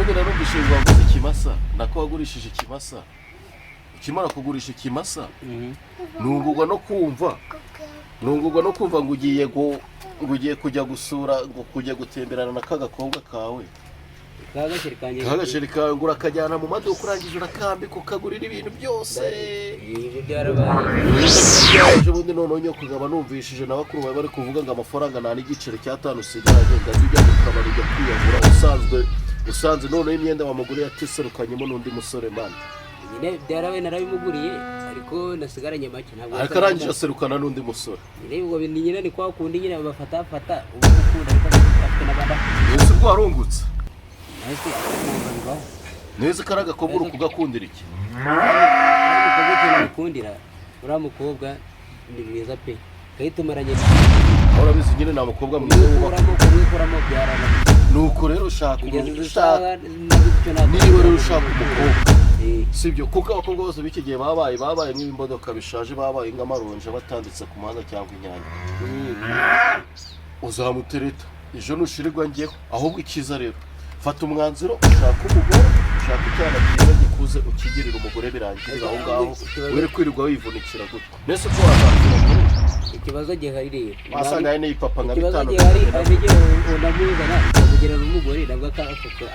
Bundi narumvise ngo waguze ikimasa, nako wagurishije ikimasa. Ukimara kugurisha ikimasa, nungurwa no kumva ngo ugiye kujya gusura, ngo kujya gutemberana na ka gakobwa kawe. Kagashiri kanjye. Kagasheri kawe, ngo urakajyana mu maduka, urangije urakambika, ukagurira ibintu byose. Ibyo byarabaye. Ejo bundi noneho nyoko nkaba numvishije na bakuru bawe bari kuvuga ngo amafaranga nta n'igiceri cy'atanu usigaranye, ngo ajye ujya mu kabari, ujya kwiyahura, usanzwe usanze noneho imyenda wamuguriye atiserukanyemo n'undi musore, man. Nyine byarabaye, narabimuguriye, ariko nasigaranye make, ntabwo. Ariko arangije aserukana n'undi musore. Nyine ubwo ni nyine ni kwa kundi nyine bafata fata ubu gukunda, ariko afite n'abandi. Ese ubwo warungutse? Nahise kumva bibaho. Neza ko ari agakobwa, uri kugakundira iki? Uriya mukobwa, ikintu mukundira, uriya mukobwa ni mwiza pe, kayitumaranye. Aho urabizi nyine, nta mukobwa mwiza wubaka. Kumwikuramo, kumwikuramo byarananiye. Nuko rero ushaka Kugeza umuntu izi ushaka saha nabuze icyo nakora. Niba rero ushaka umukobwa, sibyo, kuko abakobwa bose b'iki gihe babaye nk'ibimodoka bishaje, babaye nk'amaronji batanditse ku muhanda cyangwa inyanya. Uzamutereta ejo nushirirwa njyeho. Ahubwo icyiza rero, fata umwanzuro ushaka umugore, ushaka icyana cyiza gikuze, ukigirira umugore, birangirira aho ngaho, were kwirirwa wivunikira gutya. Mbese ko wazakira muri Ikibazo gihari rero, wasanga hari n'ibipapa nka ikibazo bitanu. gihari, hari igihe unamuzana ukamugira n'umugore, nabwo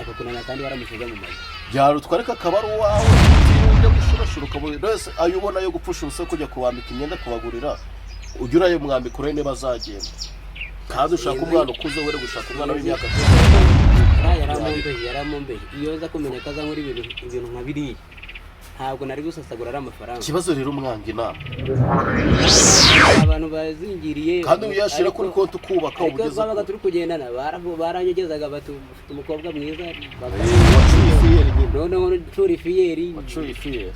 akakunana kandi waramushyize mu mazu. Byarutwa ariko akaba ari uwawe, utiriwe ujya gushurashura ukabona wese ayo ubona yo gupfusha ubusa, kujya kubambika imyenda, kubagurira, ujya urayamwambika, urebe niba azagenda. Kandi ushaka umwana ukuze, were gushaka umwana w'imyaka Uriya yaramumbeje, yaramumbeje. Iyo nza kumenya ko azankora ibintu nka biriya, ntabwo nari gusesagura ari amafaranga. Ikibazo rero, umwanga inama. Abantu bazingiriye. Kandi uyashyira kuri konti ukubaka. Ariko ubugeze twabaga turi kugendana, baranyogezaga bati ufite umukobwa mwiza Wacuye ifiyeri nyine. Noneho ncura ifiyeri. Wacuye ifiyeri.